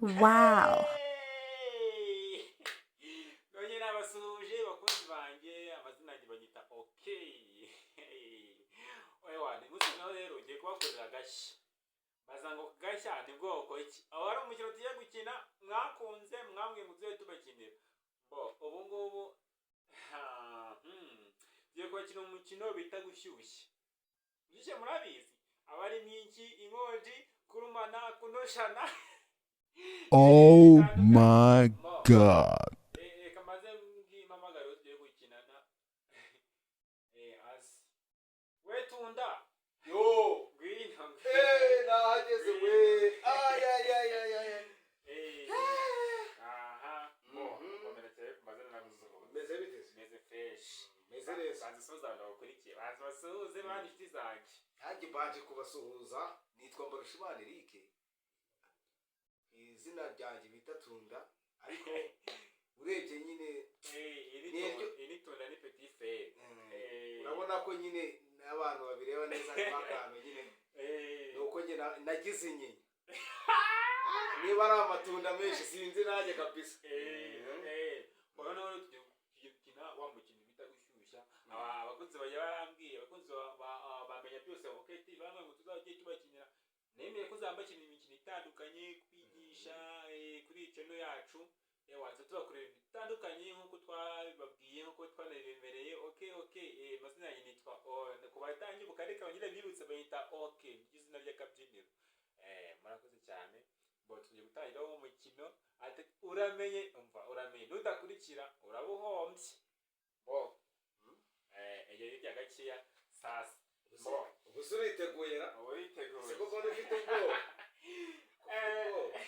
Wow. Nongeye nabasuhuje, bakunzi banjye. Amazina yanjye banyita Okay. Ewa, ni munsi naho rero ugiye kubakorera agashya. Baza ngo gashya ni bwoko ki? Aho hari umukino tugiye gukina mwakunze, mwambwiye ngo tujye tubakinira. Bo ubu ngubu tugiye kubakina umukino bita gushyushya. Gushyushya murabizi, aba ari myinshi, inkonji, kurumana, kunoshana. Oh my Bo. God. Reka maze mbw'impamagaro tugiye gukinana. Asi we Tunda. Yo! Ngwino. Eh, nahageze we! Ay, ay, ay, ay, ay. Aha bo. Komera cyane ku mazina, nagusuhuza. Meze bite se? Meze fresh. Meze neza. Banza usuhuze abantu bagukurikiye, banza basuhuze bana, inshuti zanjye. Nanjye mbanje kubasuhuza, nitwa Mbarushimana Eric. Izina ryanjye bita Tunda, ariko urebye nyine Iri Ni Tunda, iri Tunda ni petit frere. Urabona ko nyine n'abantu babireba neza harimo akantu nyine. Ni uko njye nagize inyinya. Niba ari amatunda menshi, sinzi nanjye kabisa. Noneho rero tugiye gukina wa mukino bita gushyushya. Abakunzi bajya barambwiye, abakunzi bamenya byose oketi, bamwe ngo tuzajye tubakinira. Nemeye ko uzambakinira imikino itandukanye, kwigisha kuri iyi channel yacu. Waza tubakorera ibintu bitandukanye nk'uko twabibabwiye, nk'uko twanabibemereye. Okay, amazina yanjye nitwa, oh, ku batangibuka reka bongere bibutse, bayita Okay, niryo izina ry'akabyiniro. Murakoze cyane. Bo tugiye gutangira uwo mukino. Ati uramenye, umva, uramenye nudakurikira uraba uhombye. Bo iyo hirya gakeya sasa bo. Ubu se uriteguye ra? Uba witeguye? Siko mbona ufite ubwoba. Ufite ubwoba.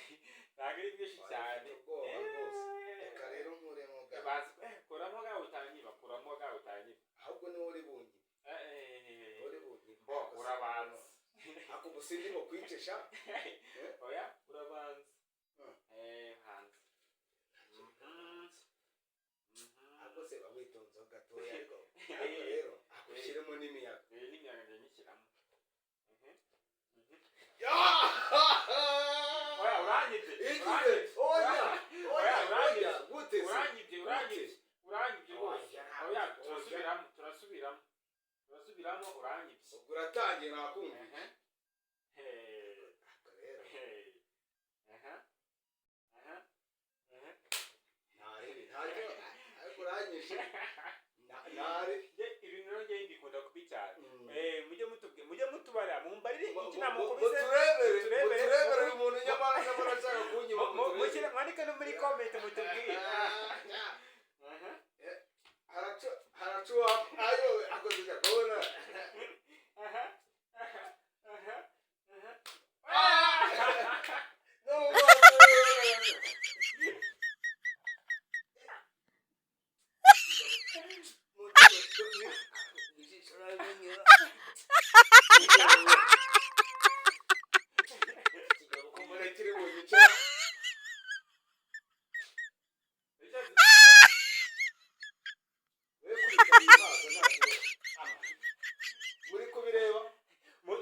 Ntabwo ari bwinshi cyane. Ufite ubwoba rwose. Reka rero nkuremo ga. Bazi kuramo ga, utanyiba, kuramo ga utanyiba. Ahubwo niwe uri bunyi. Uri bunyi. Bo urabanza. Ako ubu sindi ngo kwicisha. Oya, urabanza. Hanze. Ahubwo se bawitonzeho gatoya, ariko rero akushyiremo n'imiyaga. N'imiyaga njye nyishyiramo. Ya! Oya, uranyibye. Igize! Uranyibye. Oya! Oya, Oya! uranyibye. Oya! Gute se? Uranyibye, uranyibye, uranyibye rwose. Oya, Oya. oya. Turasubiramo, turasubiramo, turasubiramo, uranyibye. Ubwo uratangiye, nakumva. Ariko rero Aha. Aha. Aha. Ntaribi ntacyo, ariko uranyishe. Ntari. Njye ibintu rero njye mbikunda kubi cyane. Mujye mutubwira, mujye mutubara, mumbarire iki namukubise. Muturebere. Muturebere. Muturebere uyu muntu, nyamara nyamara ashaka kunyiba. Muturebere. Mwandike no muri comment mutubwire. Aha. Haracu haracuwa ayo akoze kubona. Aha. Aha. Aha. Aha. No, no, no, no. Ijisho rarimenyera. Kigabo ko mbona kiri bunyice. We kurikira amaso, nta kibazo. Muri kubireba.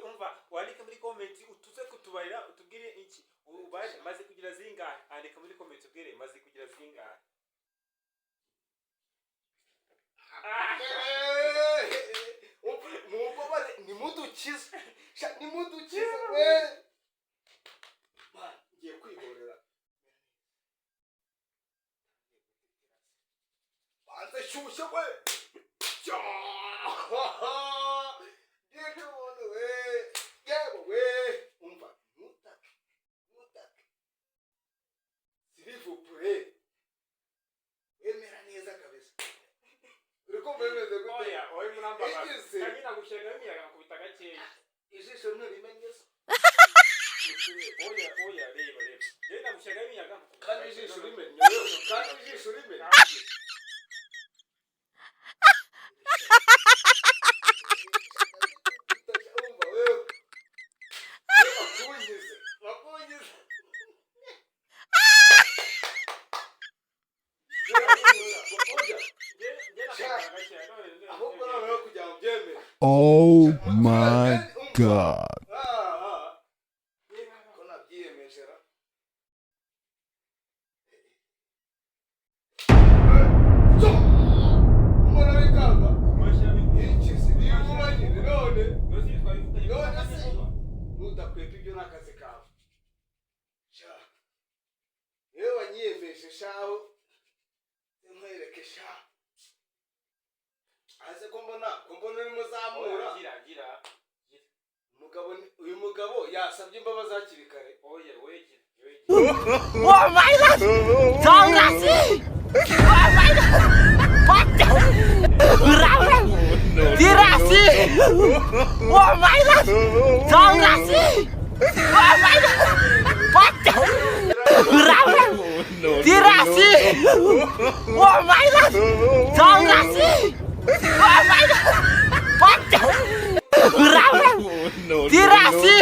Umva, wandike muri comment, utuze kutubarira, utubwire iki ubaje maze kugira zingahe. Andika muri comment ubwire maze kugira zingahe. Mumbabarire, nimudukize. Sha, nimudukize we. Man, ngiye kwihorera. Banze shyushye we. Cya! Ngiye umuntu we. Yewe we. Umva, ntutake. Ntutake. S'il vous plaît. Wemera neza kabisa. Uri kumva bimeze gute? Oya, oya, murambabaza. Igize. Kandi nagushyiraga imiyaga nkakubita gakeya. Ijisho nturimenye se? Oya, oya, reba, reba, njyewe nagushyiraga imiyaga nkakubita Kandi gakeya. ijisho rimennye wewe, kandi ijisho rimennye. Umva wewe, bakunyize, bakunyize. Oya. Njye nakubitaga gakeya none Ahubwo noneho kugira ngo ubyemere. Oh my God. Ah, ah. Ko nabyiyemeje ra. Shaho, nkwereke sha. Aze ko mbona urimo uzamura. Gira, gira. Umugabo uyu mugabo yasabye imbabazi hakiri kare. Oya, we gira, we gira. Oh my God! Tongrasi! Oh my God! What the? Tirasi! Oh my God! Tongrasi! Oh my God! What the? Tirasi! Oh my God! Tongrasi! Oh my God! What the? Tirasi!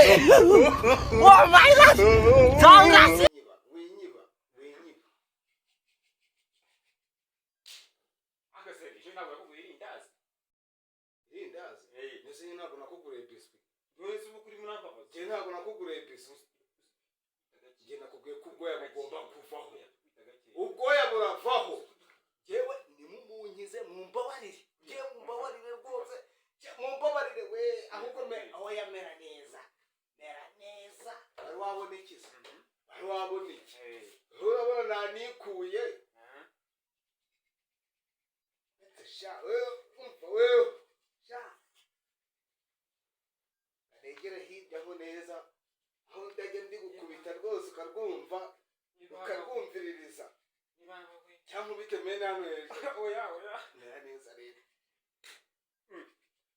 Oh my God! Tongrasi! Winyiba, winyiba, winyiba. Akase ejo ntabwo yakuguriye irindazi? Irindazi? Eh. Mbese nyine ntabwo nakuguriye biswi? Wese uba kuri murambabaza. Njye ntabwo nakuguriye biswi. Njye nakubwiye ko ubwoya bugomba kuvaho, ubwoya buravaho. Yewe, nimumunkize, mumbabarire. Njyewe mumbabarire rwose. Njye mumbabarire we. Ahubwo me oya, mera neza, mera neza. Wari wabona iki se? Wari wabona iki? Urabona nanikuye sha. Wewe umva, wewe sha, negere hirya aho neza, aho ndajya ndi gukubita rwose ukarwumva, ukarwumviririza, cyangwa ubite mene hano hejuru. Oya, oya. Mera neza rero.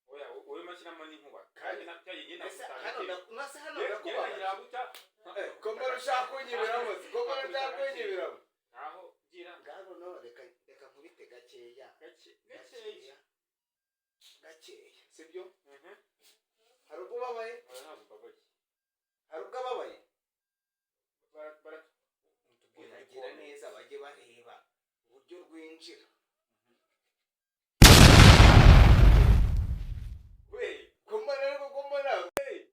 Oya, wowe mashyiramo n'inkuba kandi cyagiye. Ese hano nase hano Ndakubaza. Ndakubaza ko mbona ushaka kunyibiramo se? Ko mbona ushaka kunyibiramo? Aho gira. Ngaho no, reka, reka nkubite gakeya. Gake gakeya. Gakeya, gakeya, sibyo? Hari ubwo ubabaye? Oya, ntabwo mbabaye. Hari ubwo ababaye? Bara bara. Uragira neza, bajye bareba uburyo rwinjira. We. Ko mbona ariko, ko mbona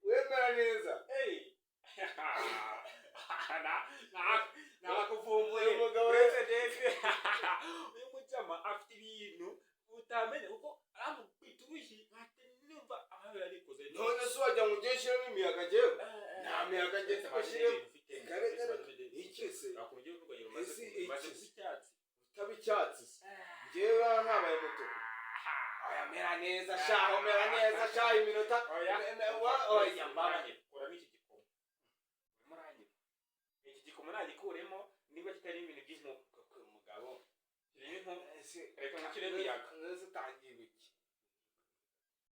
wemera neza. Hey, na na nakuvumbuye. Uyu mugabo. Uretse ndetse uyu mujama afite ibintu utamenya, kuko aramukubita urushyi nkahita numva amabere arikoze. None se wajya ngo ujye ushyiramo imiyaga? Njyewe nta miyaga njye ushyiremo. Kare kare, iki se? Ese Maze iki se? icyatsi. Utaba icyatsi se? Njyewe baba ntabaye umutuku. Oya, mera neza shaho, mera neza shaho, iminota. Oya. Oya, mbabaye. Kuramo iki gikomo. Urimo uranyura iki gikomo, nagikuremo niba kitari ibintu by'inkuba. Koko uyu mugabo. Kirimo inkuba. Ese Reka mushyiremo imiyaga. Ese utangiye ibiki?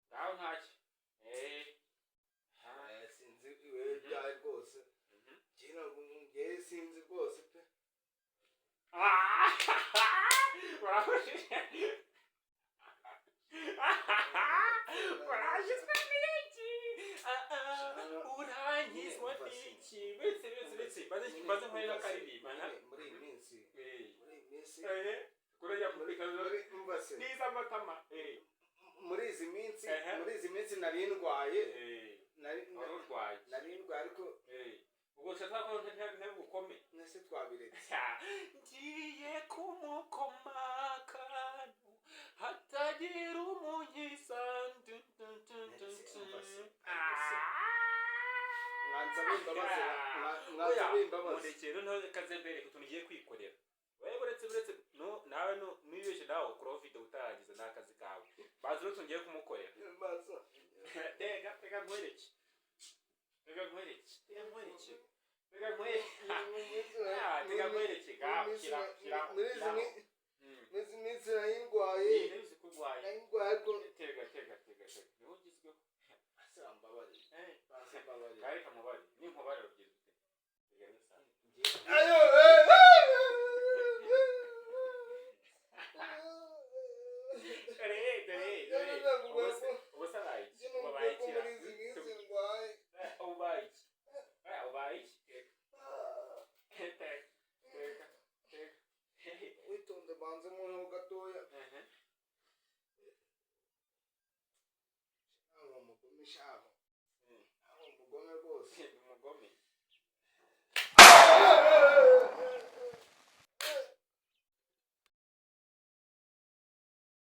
Ngaho ntacyo, eh. Eh, sinzi wewe byawe rwose. Njye ntabwo, njye sinzi rwose pe. Urafashije, urashyizwe n'iki? Uranyizwa n'iki? Uretse, uretse, uretse, maze maze nkore n'akaririmba. Muri iyi minsi, muri iyi minsi, Kurajya muri kubika muri umva se, neza amatama. Muri izi minsi, Ehe. muri izi minsi nari ndwaye. Nari Wari urwaye? Nari ndwaye ariko. Ubwo ushaka ko ntibukome? Mwese twabiretse. Ngiye kumukoma akantu hatagira umunyisa. Ndetse umva se, mwansaba imbabazi, mwansaba imbabazi. Mundekere noneho kaze mbereke utuntu ugiye kwikorera. Wewe uretse, uretse no nawe no nibeshye nawe ukuraho video utarangiza, ni akazi kawe. Bazi uretse ngiye kumukorera. Tega, tega nkwereke, tega nkwereke, tega nkwereke, tega nkwereke. Ah, tega nkwereke. Ngaho shyira, shyira, shyiraho. Muri izi minsi nari ndwaye. Iyi ndabizi ko urwaye. Nari ndwaye ariko. Tega, tega, tega, tega, niho ugezweho. Ese wambabarire? Eh. Basi mbabarire. Kare kamubare n'inkubare ugize ute? Tega neza. Ayo, Dore, dore, dore. Ubu se abaye iki? Ubu abaye iki? muri izi minsi ndwaye. Ubu ubaye iki? Ubaye iki? Teka, teka, teka. Witonde, banze mu gatoya. Mhm. Ntabwo umugome shaho.